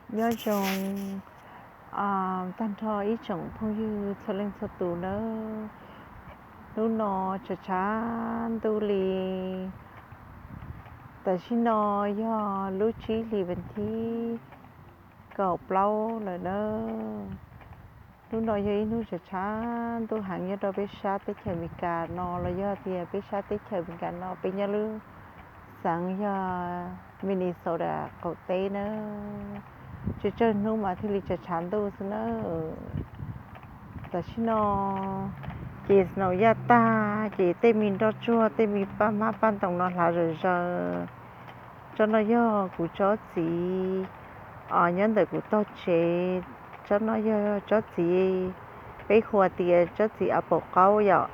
Nyob zoo tag nrho ib tsoom phooj ywg txhua leej txhua tus nawb. Hnub no tshav tshav ntuj li, tam sim no yog lub tsib hlis vas thib kaum plaub lawm nawb. Hnub no yog ib hnub tshav tshav ntuj heev nyob rau peb sab teb chaws Amelikas no los yog tias peb sab teb chaws Amelikas no peb nyob lub xeev yog Minnesota qaum teb nawb. Tsawg tsawg hnub mas thiaj li tshav tshav ntuj xwb nawb. Tam sim no ces snow yaj tag ces tej me nroj tsuag tej me paj hmab paj ntoos no hlav zawm zaws. Tsob no yog kuv tsob txiv nyob ntawm kuv tog tsev. Tsob no yog tsob txiv, peb hu tias tsob txiv apple qaub yom.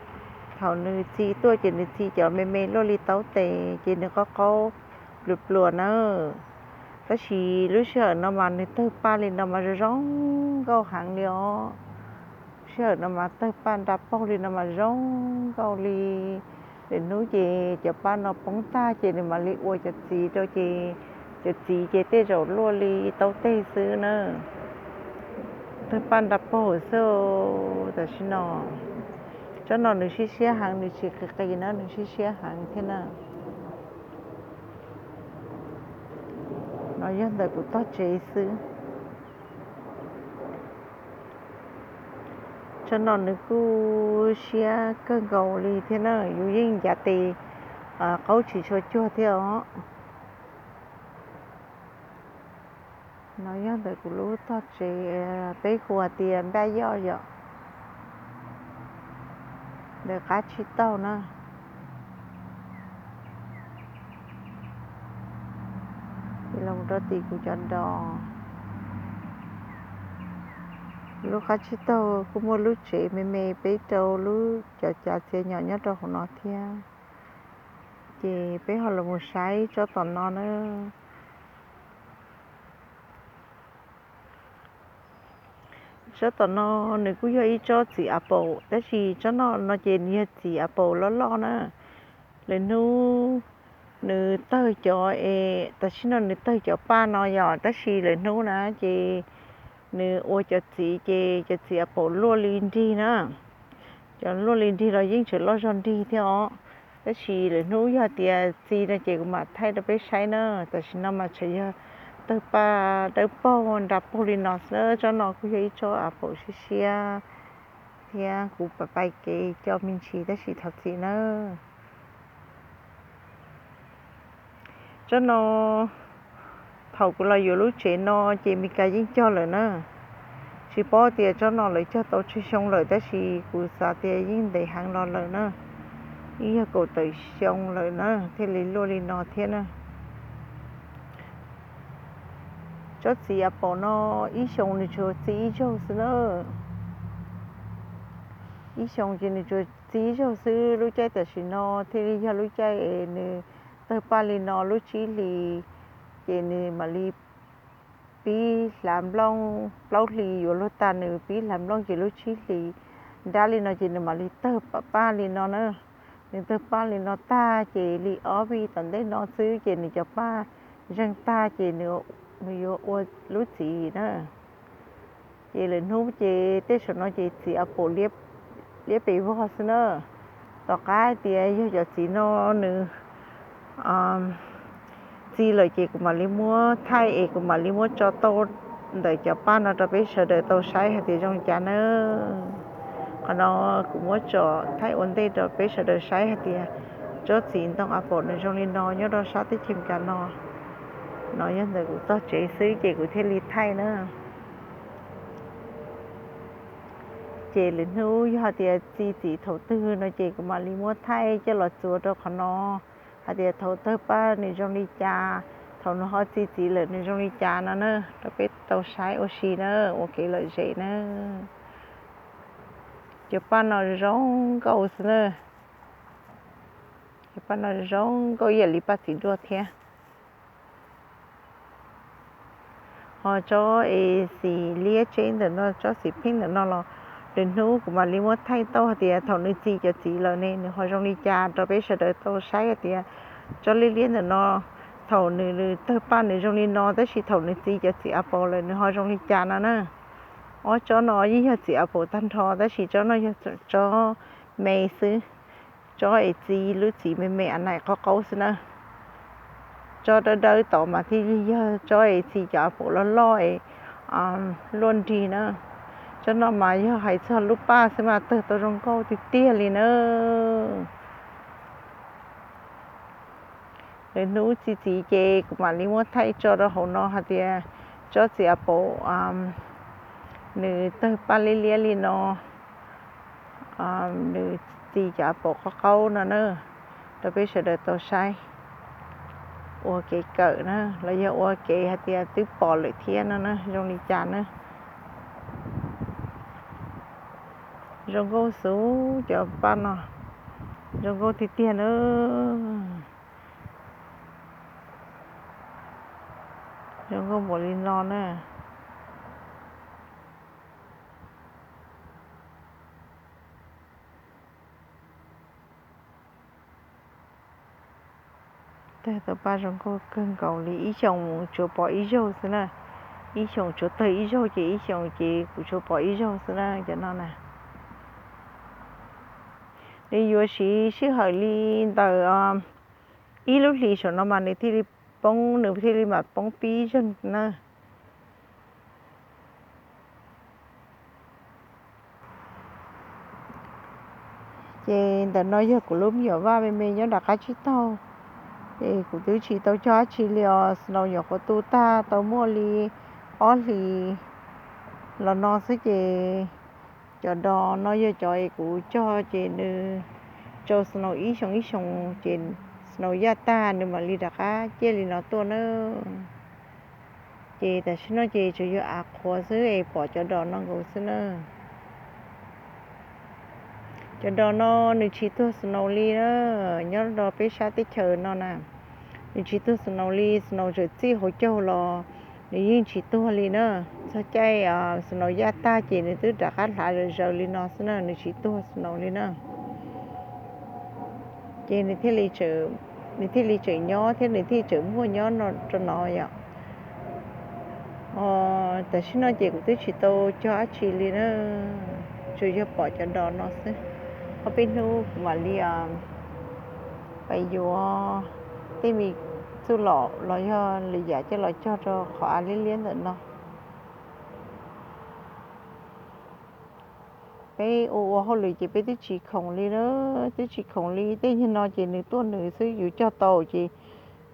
Thaum nws txi tuaj ces nws txi cov me me luaj li taub tes ces nws qaub qaub pluas pluas nawb. Tab sis lub sij hawm no mas nws tawg paj li no mas zoo zoo nkauj heev li os. Sij hawm no mas tawg paj nra paug li no mas zoo nkauj li. Lwm hnub ces cov paj no poob tag ces nws mam li ua cov txiv rau ces cov txiv ces tej zaum luaj li taub teg xwb na. Tawg paj nra paug xwb tam sim no. Tsob no nws siab siab heev, nws tsis qis qis na, nws siab siab heev thiab na. No yog ntawm kuv tog tsev xwb. Tsob no nws kuj siab kawg nkaus li thiab na, yus yeej ncav tes qaub tsis tshua cuag thiab os. No yog ntawm kuv lub tog tsev, peb hu tias npaj yoj yom, ntawm qab tsib taug na. Los rau tim kuv cov dos, lub qab tsib taug kuj muaj lub tsev me me peb rau lub cov cav txiav nyom nyob rau hauv no thiab. Ces peb ho los mus saib tsob tom no na. Tsob tom no nws kuj yog ib tsob txiv apple, tab sis tsob no no ces nws yog txiv apple loj loj na. Lwm hnub nws tawg cov es, tam sim no nws tawg cov paj no yom, tab sis lwm hnub na ces nws ua cov txiv ces cov txiv apple luaj li nrig na. Cov luaj li nrig los yeej tseem loj zog nrig thiab os. Tab sis lwm hnub yog tias txi no ces kuv mam thaij rau peb saib na. Tam sim no mas tseem yog tawg paj dawb paug nra paug li no xwb. Tsob no kuj yog ib tsob apple siab siab thiab kuv pais pais kev coj me ntsis tab sis thov txim nawb. Tsob no thaum kuv los yuav lub tsev no ces Meskas yeej cog lawm na. Tsis paub tias tsob no lawv cog tau tsawg xyoo lawm tab sis kuv xav tias yeej ntev heev los lawm na. Yeej yog kaum tawm xyoo lawm na thiaj li luaj li no thiab na. Tsob txiv apple no ib xyoos nws tsuas txi ib zaug xwb na. Ib xyoos ces nws tsuas txi ib zaug xwb. Lub caij tam sim no thiaj li yog lub caij es nws tawg paj li no lub tsib hlis, ces nws mam li pib hlav nplooj, plaub hlis yuav luag tag nws pib hlav nplooj ces lub tsib hlis nrab li no ces nws mam li tawg paj li no na. Nws tawg paj li no tag ces li ob vij tom ntej no xwb ces nws cov paj zeeg tag ces nws yuav ua lub txiv na. Ces lwm hnub ces tej saum no ces txiv apple liab pes vog xwb na. Tom qab hais tias yog cov txiv no nws txi lawm ces kuv mam li muab thaij es kuv mam li muab tso tau ntawm cov paj no rau peb sawv daws tau saib hais tias zoo li cas nawb. Qhov no kuv muab tso thaij ua ntej rau peb sawv daws saib hais tias tsob txiv ntoo apple nws zoo li no nyob rau sab teb chaws Amelikas no. No yog ntawm kuv tog tsev xwb ces kuv thiaj li thaij na. Ces lwm hnub yog hais tias txi txiv thaum twg no ces kuv mam li muab thaij coj los txuas rau qhov no hais tias thaum tawg paj nws zoo li cas, thaum nws ho txi txiv lawm nws zoo li cas no na, rau peb tau saib ua si na, ua kev lom zem na. Cov paj no zoo nkauj xwb na. Cov paj no zoo nkauj ib yam li paj txiv duaj thiab. Ho tsob es xim liab tseb ntawm no, tsob xim pheej ntawm no los lwm hnub kuv mam li muab thaij tau hais tias thaum nws txi cov txiv lawm ne nws ho zoo li cas rau peb sawv daws tau saib hais tias tsob liab liab ntawm no Thaum nws tawg paj nws zoo li no tab sis thaum nws txi cov txiv apple lawm nws ho zoo li cas no na. Ob tsob no yeej yog txiv apple tag nrho tab sis tsob no yog tsob me xwb, tsob es txi lub txiv me me a naim qaub qaub xwb na. Tsob dawb dawb tod mas thiaj li yog tsob es txi cov apple loj loj es luaj nrig na. Tsob no mas yog hais txog lub paj xwb mas tawg tau zoo nkauj tiag tiag li na. Lwm hnub txi txiv ces kuv mam li muab thaij tso rau hauv no hais tias tsob txiv apple nws tawg paj liab liab li no, nws txi cov apple qaub qaub no na, rau peb sawv daws tau saib ua kev kawm na los yog ua kev hais tias twb pom lawm thiab no na zoo li cas na. Zoo nkauj xwb cov paj no, zoo nkauj tiag tiag na. Zoo nkauj npaum li no na. Tawg tau paj zoo nkauj kawg nkaus li, ib xyoos tsuas pom ib zaug xwb na. Ib xyoos tsuas tawg ib zaug ces ib xyoos ces kuv tsuas pom ib zaug xwb na cov no na. Nws yuav siv sij hawm li ntawm ib lub hlis saum no mas nws thiaj li poob, nws thiaj li mam poob pib zeeg na. Ces ntawm no yog kuv lub me nyuam vaj me me nyob nram qab tsib taug, es kuv twb tsis tau cog dab tsi li os, snow nyuam qhuav tu tag tau muaj li ob hlis los no xwb ces cov dos no yog cov es kuv cog ces nws tsau snow ib xyoos ib xyoos ces snow yaj tag nws mam li rov qab ciaj li no tuaj na. Ces tam sim no ces tsuas yog av qhuav xwb es pom cov dos no nkaus xwb na. Cov dos no nws tsis tuag snow li na, nyob rau peb sab teb chaws no na, nws tsis tuag snow li, snow txawm txij hauv caug los nws yeej tsis tuag li na. Txog caij snow yaj tag ces nws twb rov qab hlav zaws zaws li no xwb na, nws tsis tuag snow li na. Ces nws thiaj li tseem nyob thiab nws thiaj tseem muaj nyob rau no yom. Tam sim no ces kuv twb tsis tau cog dab tsi li na, tsuas yog pom cov dos no xwb. Ob peb hnub kuv mam li pais yuav tej me txuj lom los yog lwm yam coj los cog rau qhov av liab liab ntawm no. Peb ua ua hauj lwm ces peb twb tsis khoom li na, twb tsis khoom li, tej nyuag no ces nws tuaj nws xwb, yus cog tau ces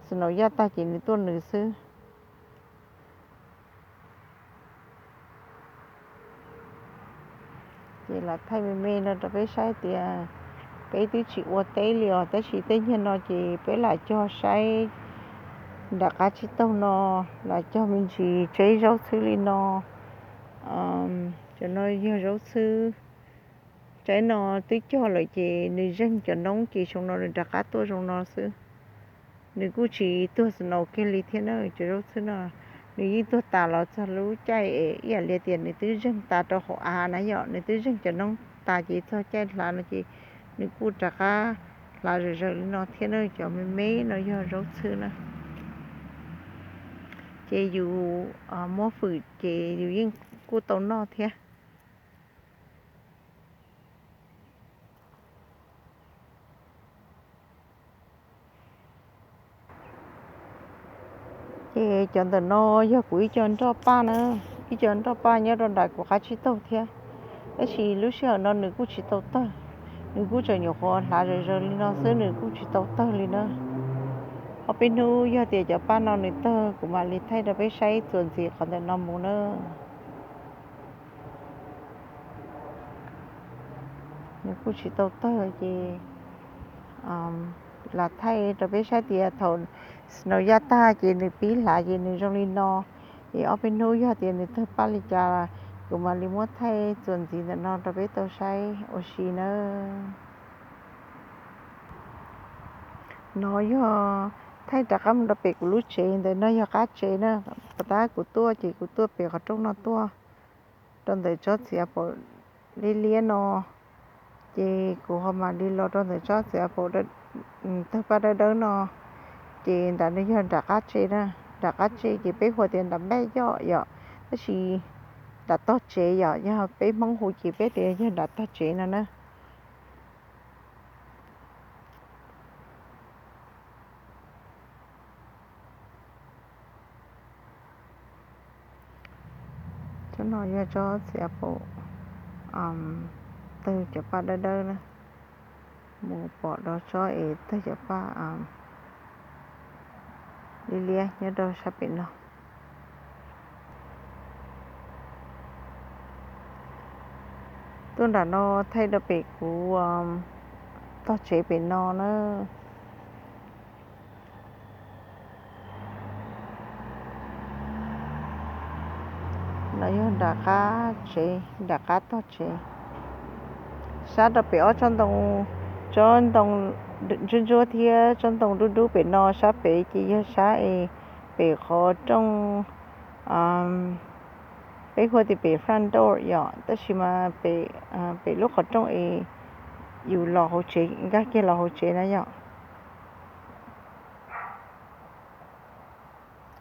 snow yaj tag ces nws tuaj nws xwb. Ces lam thaij me me no rau peb saib tias peb twb tsis ua teb li os, tab sis tej nyuag no ces peb lam cog saib nram qab tsib taug no, lam cog me ntsis tseb zaub txhwb li no. Cov no yog zaub txhwb. Tsaib no twb cog lawm ces nws zeeg cov noob ces xyoo no nws rov qab tuaj zoo no xwb. Nws kuj tsis tuag snow kiag li thiab na, cov zaub txhwb no nws yeej tuag tas los txog lub caij es ib yam li tias nws twb zeeg tas rau hauv av na yom, nws twb zeeg cov noob tas ces txog caij hlav no ces nws kuj rov qab hlav zaws zaws li no thiab na. Cov me me no yog zaub txhwb na, ces yus muab fwm ces yus yeej kuj tau noj thiab. Ces cov ntawm no yog kuv ib co nroj paj na, ib co nroj paj nyob rau nram kuv qab tsib taug thiab. Tab sis lub sij hawm no nws kuj tsis tau tawg, nws kuj tseem nyuam qhuav hlav zaws zaws li no xwb, nws kuj tsis tau tawg li na. Ob peb hnub yog tias cov paj no nws tawg kuv mam li thaij rau peb saib txuas ntxiv qhov ntawm no mus na. Nws kuj tsis tau tawg ces lam thaij rau peb saib tias thaum snow yaj tag ces nws pib hlav ces nws zoo li no. Es ob peb hnub yog tias nws tawg paj li cas kuv mam li muab thaij txuas ntxiv ntawm no rau peb tau saib ua si nawb. No yog thaij rov qab mus rau pem kuv lub tsev, ntawm no yog qab tsev na. Puas tab kuv tuaj ces kuv tuaj pem qhov rooj no tuaj. Rau ntawm tsob txiv apple liab liab no, ces kuv ho mam li los rau ntawm tsob txiv apple tawg paj dawb dawb no. Ces nram no yog nram qab tsev na, nram qab tsev ces peb hu tias nram npaj yoj yom, tab sis nram tog tsev yom, yog peb Hmoob hu ces peb tias yog nram tog tsev no na. Tsob no yog tsob txiv apple, tawg cov paj dawb dawb na, mus pom rau tsob es tawg cov paj liab liab nyob rau sab pem no. Tuaj nram no thaij rau pem kuv tog tsev pem no na. No yog nram qab tsev, nram qab tog tsev. Sab rau pem ob tsob ntoo, tsob ntoo ntsuab ntsuab thiab tsob ntoo dub dub pem no, sab pem ces yog sab es pem qhov rooj, peb hu tias pem front door yom, tab sis mas pem lub qhov rooj es yus los hauv tsev, nkag kiag los hauv tsev na yom.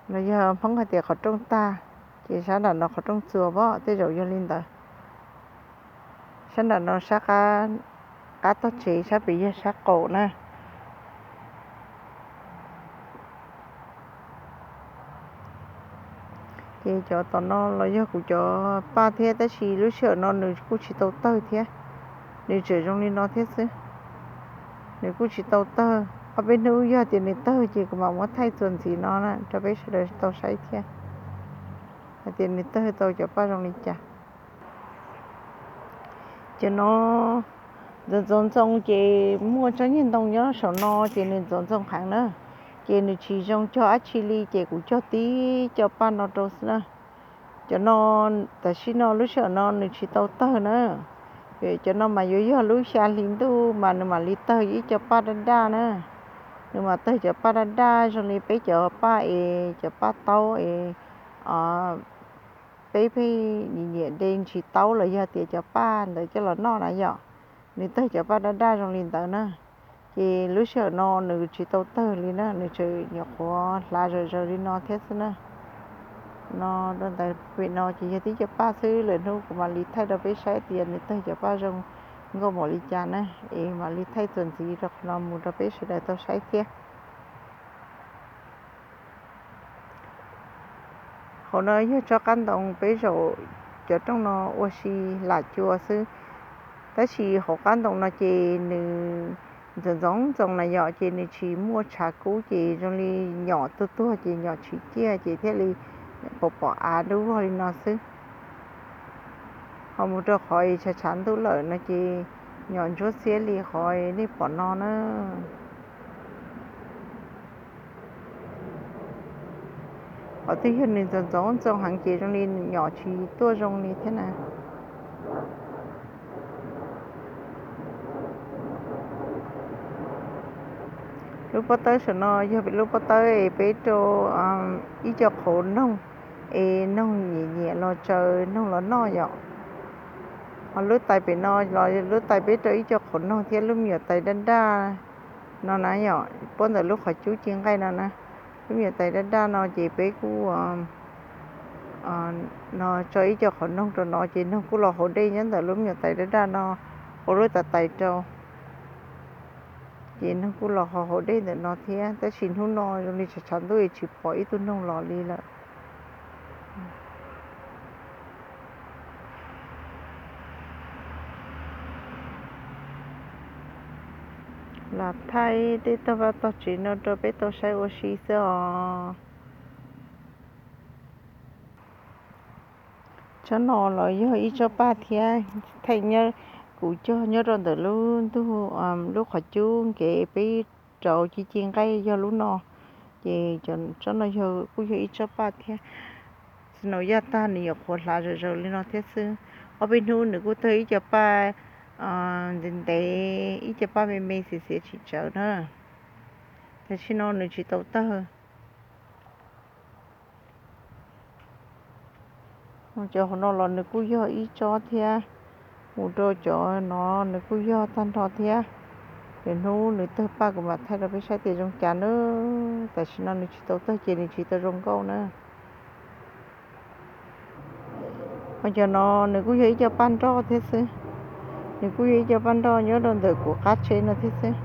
Los yog Hmoob hais tias qhov rooj tag, ces sab nram no qhov rooj txuas pom tej zaum yog li ntawd. Sab nram no sab qab tog tsev, sab pem yog sab qaum na. Ces cov tom no los yog kuv cov paj thiab, tab sis lub sij hawm no nws kuj tsis tau tawg thiab, nws tseem zoo li no thiab xwb. Nws kuj tsis tau tawg, ob peb hnub yog tias nws tawg ces kuv mam muab thaij txuas ntxiv no na rau peb sawv daws tau saib thiab, hais tias nws tawg tau cov paj zoo li cas. Cov no ntxoov ntxoov ntxoo ces muaj tsob niag ntoo nyob saum no ces nws ntxoov ntxoo heev na, ces nws tsis zoo cog dab tsi li ces kuv cog tib co paj no rau xwb na. Cov no tam sim no lub sij hawm no nws tsis tau tawg na. Cov no mas yuav yog lub xya hli ntuj mas nws mam li tawg ib co paj daj daj na. Nws mam tawg cov paj daj daj zoo li peb cov paj es cov paj taub es peb pheej nyiam nyiam de ntsis taub los yog tias cov paj ntawd coj los noj na yom. Nws tawg cov paj daj daj zoo li ntawd na. Ces lub sij hawm no nws tsis tau tawg li na, nws tseem nyuam qhuav hlav zawm zaws li no thiab xwb na. No rau ntawd pem no ces yog tib co paj xwb, lwm hnub kuv mam li thaij rau peb saib tias nws tawg cov paj zoo nkauj npaum li cas na, es mam li thaij txuas ntxiv rau qhov no mus rau peb sawv daws tau saib thiab. Hauv no yog tsob qab ntoo, peb zaum cov rooj no ua si lam cua xwb. Tab sis hauv qab ntoo no ces nws ntxoov ntxoo ntxoo na yom, ces nws tsis muaj tshav kub ces zoo li nyom tuag tuag ces nyom tsis ciaj ces thiaj li pom pom av dub vog li no xwb. Ho mus rau qhov es tshav tshav ntuj lawm no ces nyom ntsuab xiab li qhov nej pom no na. Qhov twg yog nws ntxoov ntxoo ntxoo heev ces zoo li nyom tsis tuaj zoo li thiab na. Lub pob tawb saum no yog lub pob tawb es peb rau ib co qhauv noog, es noog nyiam nyiam los tsaws noog los noj yom. Ho lub tais pem no los lub tais peb rau ib co qhauv noog thiab lub me nyuam tais daj daj no na yom, puab ntawm lub qhov cub ci nqaij no na. Lub me nyuam tais daj daj no ces peb kuj no tso ib co qhauv noog rau no ces noog kuj los haus dej nyob ntawm lub me nyuam tais daj daj no, ua lub tais tais rau. Ces noog kuj los haus haus dej ntawm no thiab, tab sis hnub no zoo li tshav tshav ntuj tsis pom ib tug noog los li lawm. Lam thaij tej tog vaj tog tsev no rau peb tau saib ua si xwb os. Tsob no los yog ib tsob paj thiab, thaij nyob, kuv cog nyob rau ntawm lub ntug, lub qhov cub nkev peb rauv ci ci nqaij yog lub no, ces tsob no yog kuj yog ib tsob paj thiab. Snow yaj tag nws nyuam qhuav hlav zawm zaws li no thiab xwb. Ob peb hnub nws kuj tawg ib co paj ntev ntev, ib co paj me me xiav xiav tsis tsawv na. Tam sim no nws tsis tau tawg. Cov hauv no los nws kuj yog ib tsob thiab, mus rau cov no nws kuj yog tag nrho thiab. Lwm hnub nws tawg paj kuv mam thaij rau peb saib tias zoo cas na. Tam sim no nws tsis tau tawg ces nws tsis tau zoo nkauj na. Ho cov no nws kuj yog ib co paj nroj thiab xwb. Nws kuj yog ib co paj nroj nyob rau ntawm kuv qab tsheb no thiab xwb.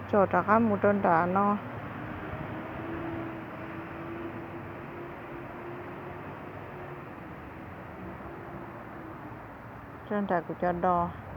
Tso rov qab mus rau nram no, rau nram kuv cov dos.